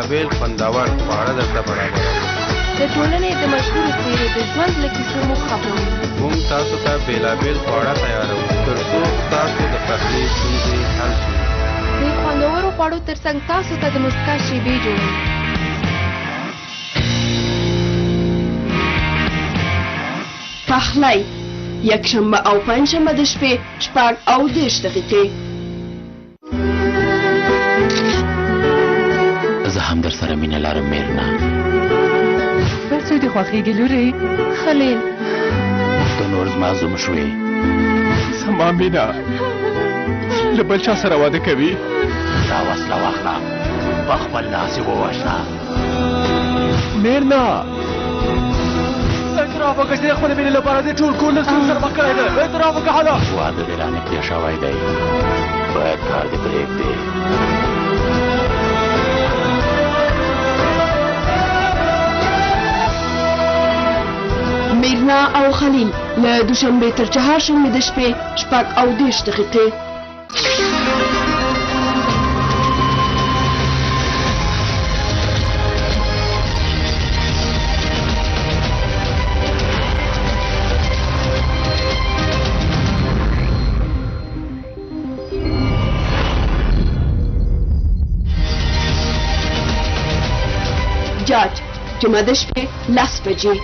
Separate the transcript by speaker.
Speaker 1: بېلابېل خوندور خواړه درته برابروو.
Speaker 2: د ټولنې د مشهورو څېرو د ژوند له کیسو مو خبروو.
Speaker 1: موږ تاسو ته بېلابېل خواړه تیاروو تر څو ستاسو د پخلي ستونزې حل شي.
Speaker 2: د خوندورو خوړو ترڅنګ تاسو ته د مسکا شیبې جوړوو.
Speaker 3: پخلی، یکشنبه او پنجشنبه د شپې 36.
Speaker 4: زه هم در سره مینه لرم میرنا.
Speaker 5: بل څوک دې خوښېږي لورې؟
Speaker 2: خلیل.
Speaker 4: ته نور زما زوم شوې.
Speaker 6: زما مینه له بل چا سره واده کوي.
Speaker 4: دا وسله واخله، په خپل لاس یې ووژنه.
Speaker 6: میرنا، اعتراف وکړه چې د خپلې مینې لپاره دې ټول کور له ستونزو سره مخ کړی دی. اعتراف وکړه هله.
Speaker 4: واده دې رانږدې شوی دی، باید کار دې پرېږدې.
Speaker 3: میرنا او خلیل، له دوشنبې تر چهارشنبې د شپې 36. جاج، جمعه د شپې 10 بجې.